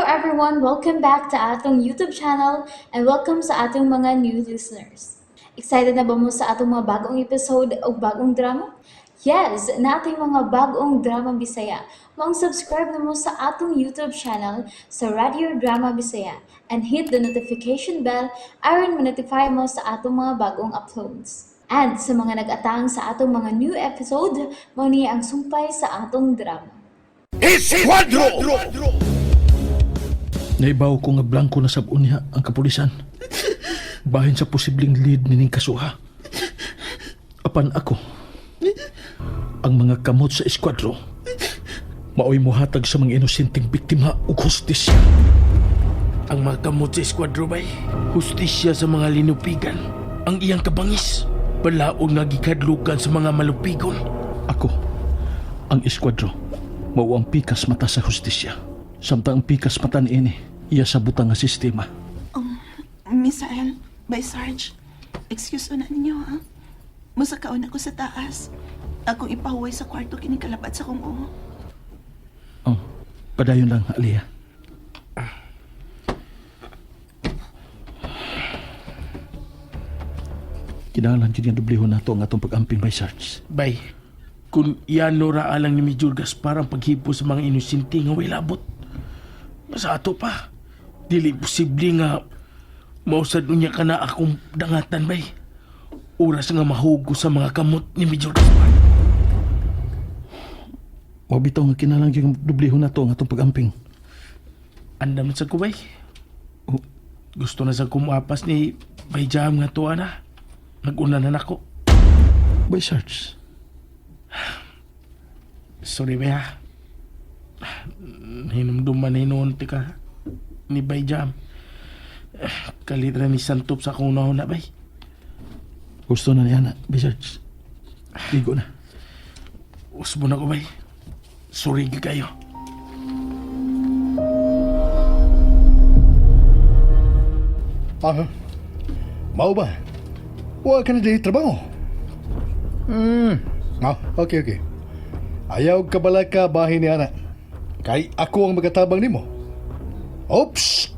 everyone! Welcome back to atong YouTube channel and welcome sa atong mga new listeners. Excited na ba mo sa atong mga bagong episode o bagong drama? Yes, nating mga bagong drama Bisaya. Maong subscribe na mo sa atong YouTube channel sa Radio Drama Bisaya and hit the notification bell aron ma-notify mo sa atong mga bagong uploads. And sa mga nag-atang sa atong mga new episode, mao ni ang sumpay sa atong drama. Esquadro! Naibaw ko nga blanko na sab niya ang kapulisan. Bahin sa posibleng lead nining kasuha. Apan ako, ang mga kamot sa eskuadro, maoy muhatag sa mga inosenteng biktima og hustisya. Ang mga kamot sa eskuadro bay, hustisya sa mga linupigan. Ang iyang kabangis, balaod nga gikadlukan sa mga malupigon. Ako, ang eskuadro, mao ang pikas mata sa hustisya. Samtang ang pikas mata niini, iya sa butang nga sistema. Misael, by Sarge, excuse na ninyo ha. Musakaon ako sa taas. Akong ipahuway sa kwarto kini kalapat sa kong uo. Oh, padayon lang, Aliyah. Kinahanglan gyud nga dublihon nato ang atong pag-amping by Sarge. Bay, kung iyano ra alang ni Major Gaspar ang paghipo sa mga inosente nga way labot. Sa ato pa, dili posible nga mausad unya ka na akong dangatan bay. Oras nga mahugo sa mga kamot ni Major Gaspar. Mao bitaw nga kinahanglan gyud nga dublihon nato ang atong pag-amping. Andam sa ko bay. Oh. Gusto na sa kumuapas ni Bay Jam nga tuwa na. Nag-una na nako. By Sarge, Sorry bay ha. Hinumduman na hinuon ti ka ni Bay Jam. Kalitra ni Santop sa akong unahon na bay. gusto na niya na, by Sarge. Ligo na. Usbo na ko bay. Sorry gyud kayo. Ah, mau ba? Wa ka na di trabaho. Ah, okay, okay. Ayaw ka bala ka bahin ni ana. Kay ako ang magatabang nimo. Oops!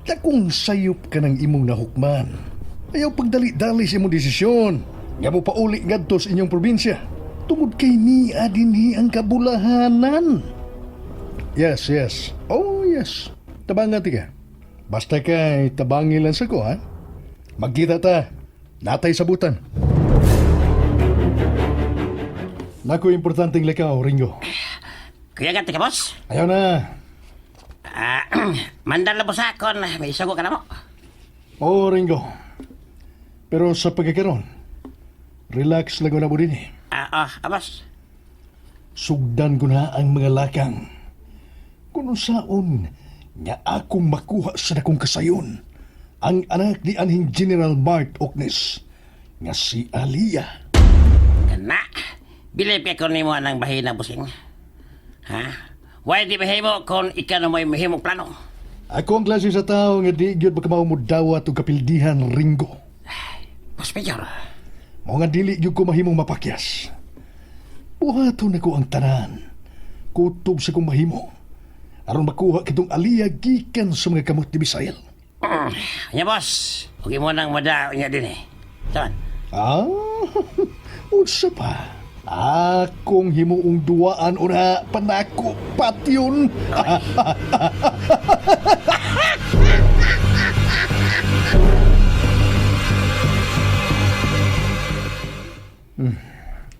Dakong sayop ka ng imong nahukman. Ayaw pagdali-dali sa imong desisyon. Nga mo pauli ngadto sa inyong probinsya. Tungod kay niya dinhi ang kabulahanan. Yes, yes. Oh, yes. Tabangan ti ka. Basta kay tabangin lang sa ko, ha? Magkita ta. Natay sabutan. Naku, importanteng lakaw, Ringo. Kuya gati ka, boss. Ayaw na. Ah, mandal na boss akon. May isugo ka na mo. Oo, Ringo. Pero sa pagkakaroon, relax lang ko na mo din eh. Ah, oh, ah, boss. Sugdan ko na ang mga lakang. Kung saon nga akong makuha sa dakong kasayon, ang anak ni anhing General Mart Oknes, nga si Aliyah. Kana. Bilip ko nimo anang bahin na busing. Ha? Why di mahimo kung ikaw na mo'y mahimong plano? Ako ang klase sa tao nga di gyud makamao mo dawat og kapildihan, Ringo. Boss Major. Mao nga dili gyud ko mahimong mapakyas. Buhaton nako ang tanan. Kutob sa kong mahimo. Aron makuha kitong Aliyah gikan sa mga kamot ni Misael. Nya, boss. Huwag mo nang madao niya din eh. Saman. Ah, unsa pa? Akong himuong duwaan una panako patyon.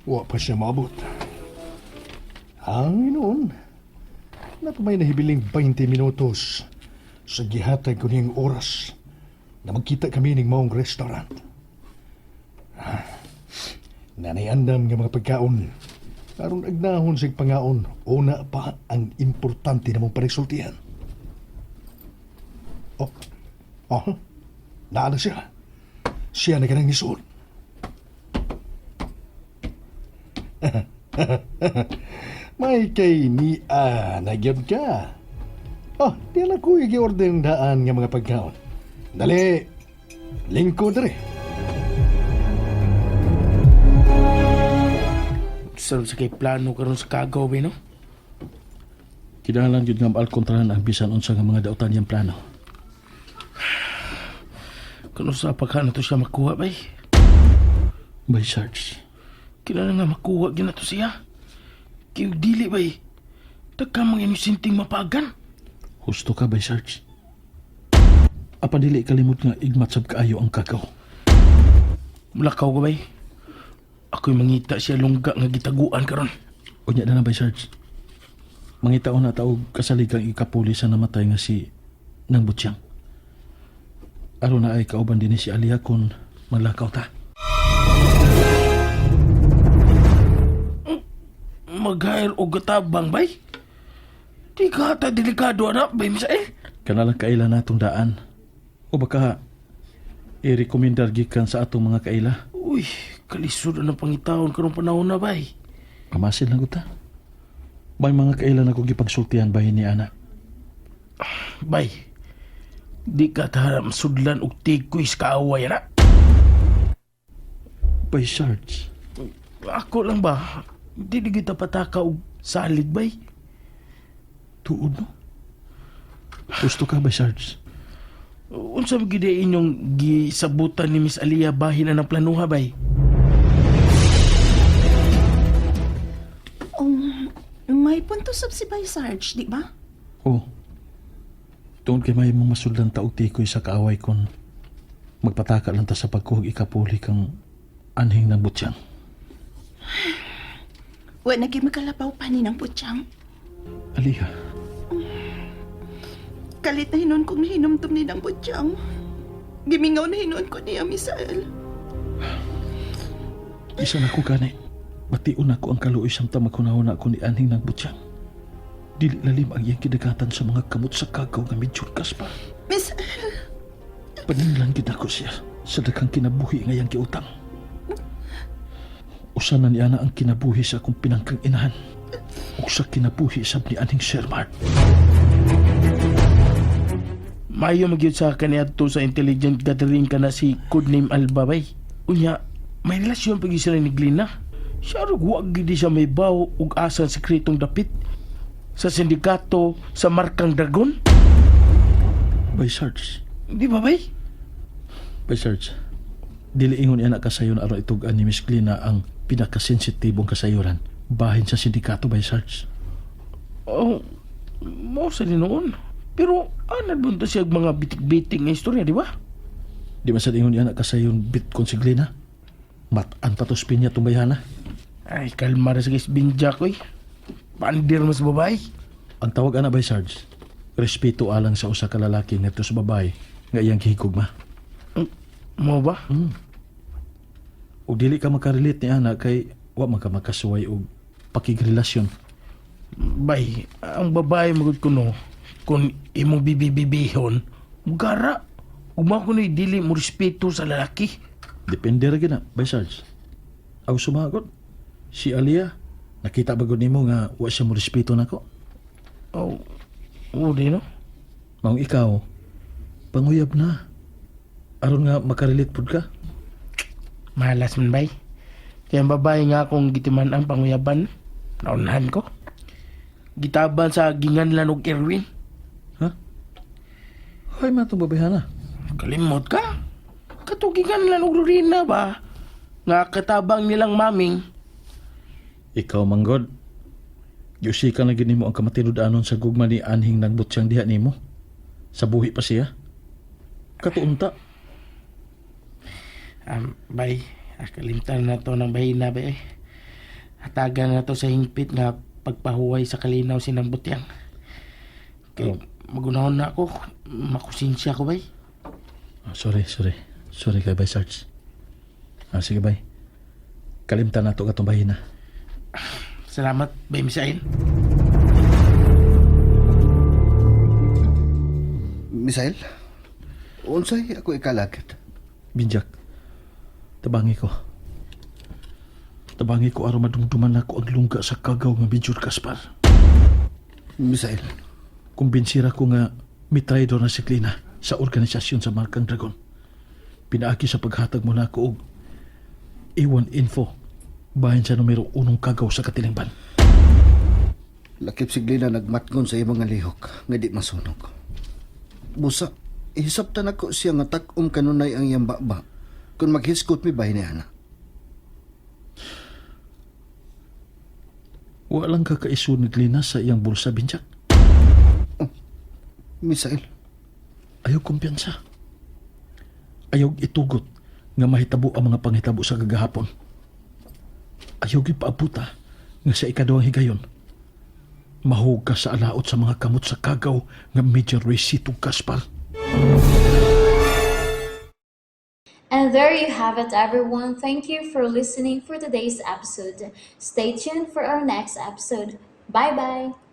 Wa pa siya maabot. Ang noon, napamay nahibiling 20 minutos sa gihatag ko niyang oras na magkita kami ning maong restaurant. Nanay andam nga mga pagkaon. Aron agnahon sig pangaon, una pa ang importante namong panigsultihan. Oh, oh, naa na siya. Siya na kanang nisuot. May kay ni nagyab ka. Oh, di lang ko i-order ng daan nga mga pagkaon. Dali, lingkod dere. Sarap sa kay plano karon sa kagaw bay no. Kinahanglan gyud nga maalkontrahan ang bisan unsa nga mga dautan niyang plano. Kano sa pagka na to siya makuha, bay? Bay Sarge, Kinahanglan nga makuha gyud na to siya. Kay og dili, bay. Dagkang mga inusinting mapagan. husto ka, Bay Sarge. Apan dili kalimot nga igmat sab kaayo ang kagaw. Mulakaw ko, bay. Ako'y mangita siya lungga nga gitaguan karon. Unya na na, Bay Sarge. Mangitaon na taog kasaligang ikapuli sa namatay nga si Nang Butsyang. Aron na ay kauban din ni si Alia kung malakaw ta. Mag-hire og gatabang, bay. Di ka ata delikado, anak, bay, Misael. Kanalang kaila natong daan. O baka i-recommendar gikan sa atong mga kaila. Uy, kalisod na pangitaon karong panahon na, bay. Pamasil lang ta. May mga kaila na kong gipagsultihan bahin ni ana. Bay, di ka ta masudlan og tikoy sa kaaway, anak. Bay Sarge, Ako lang ba? Di di kita pataka og salig, bay. tuod no? Gusto ka Bay Sarge? Unsa man gid inyong gisabutan ni Miss Alia bahin na ng planuha, bay? May punto sab si Bay Sarge, di ba? Oh. Tuon kay may mong masudlan ta og tikoy sa kaaway kon magpataka lang ta sa pagkuhag ikapuli kang anhing ng butsyang. Wa na gyud makalabaw pa ni ng putyang. Aliha, Kalit na hinon kong nahinumdum ni ng putyang. Gimingaw na hinon ko niya, Misael. isa na ko gani. Bation ako ang kaluoy samtang magkunahuna ko ni anhing ng butsyang. Dili lalim ang iyang kidagatan sa mga kamot sa kagaw nga medyo Gaspar. Misael, Paninglan gid ako siya sa daghang kinabuhi nga iyang giutang. Usa na niya na ang kinabuhi sa akong pinangkang inahan ug sa kinabuhi sab ni anhing Shermart. Mayo magyud sa kaniadto sa intelligent gathering kana si codename Alba, bay. Unya, may relasyon pag sila ni Glina. Siya rog wa gid siya may baw ug asa sekretong dapit sa sindikato sa Markang Dragon. Bay Sarge, Di ba, bay? Bay Sarge, dili ingon niya na kasayon aron itug-an ni Miss Glina ang pinakasensitibong kasayuran bahin sa sindikato Bay Sarge. Oh, mo sa noon. Pero anad mo to siya og mga bitik-bitik nga istorya, di ba? Di man sad ingon niya na kasayon bitcon si Glina. Mat-an pa to spinya tumbayhana. Ay, kalma ra sa guys, binjak, oy. Pandir mas babae. Ang tawag ana Bay Sarge, respeto alang sa usa ka lalaki ngadto sa babae nga iyang gihigugma. Mo ba? Ug dili ka makarelate ni ana kay wa man ka makasuway og pakigrelasyon. Bay, ang babae magud kuno kung imong bibibibihon, mugara. Ug mao kuno'y dili mo respeto sa lalaki. Depende ra gyud na, Bay Sarge. Aw sumagot si Alia, nakita ba gud nimo nga wa siya mo respeto nako? Oh, oh di no? Maong ikaw, panguyab na. Aron nga makarelate pud ka. Malas man bay. Kaya ang babae nga akong gitiman ang panguyaban, naunahan ko. Gitaban sa ginganlan og Erwin. Ha? Hay man tong babayhana. Kalimot ka. Katugingan og Lorena ba? Nga katabang nilang maming. Ikaw manggod. Giusika na gid nimo ang kamatinud-anon sa gugma ni anhing nagbutsyang diha nimo. Sa buhi pa siya. Katuunta. Bay, kalimtan na to ng bahina bay. Eh. Hatagan na to sa hingpit nga pagpahuway sa kalinaw sinang butyang. Kay magunahon na ako, makusinsya ko bay. Ah, sorry, sorry. Sorry kay Bay Sarge. Ah, sige bay. Kalimtan na to katong bahina. Salamat, bay Misael. Misael, unsay ako ikalagit? Binjak. Tabangi ko. Tabangi ko aron madumduman nako ang lungga sa kagaw nga Major Gaspar. Misael, Kumbinsira ko nga mitraidor na si Klina sa organisasyon sa Markang Dragon. Pinaaki sa paghatag mo na ako og A1 info bahin sa numero unong kagaw sa katilingban. Lakip si Glina nagmatngon sa imong nga lihok nga di masunog. Busa, hisabtan ako siya nga tak-om kanunay ang iyang baba kung maghiskot mi bahin ni ana. Walang kakaisunod ni Lina sa iyang bulsa, Binjak. Misael, Ayaw kumpiyansa. Ayaw itugot nga mahitabo ang mga panghitabo sa kagahapon. Ayaw ipaabuta nga sa ikaduhang higayon. Mahug ka sa alaot sa mga kamot sa kagaw nga Major Racito Gaspar. And there you have it, everyone. Thank you for listening for today's episode. Stay tuned for our next episode. Bye bye.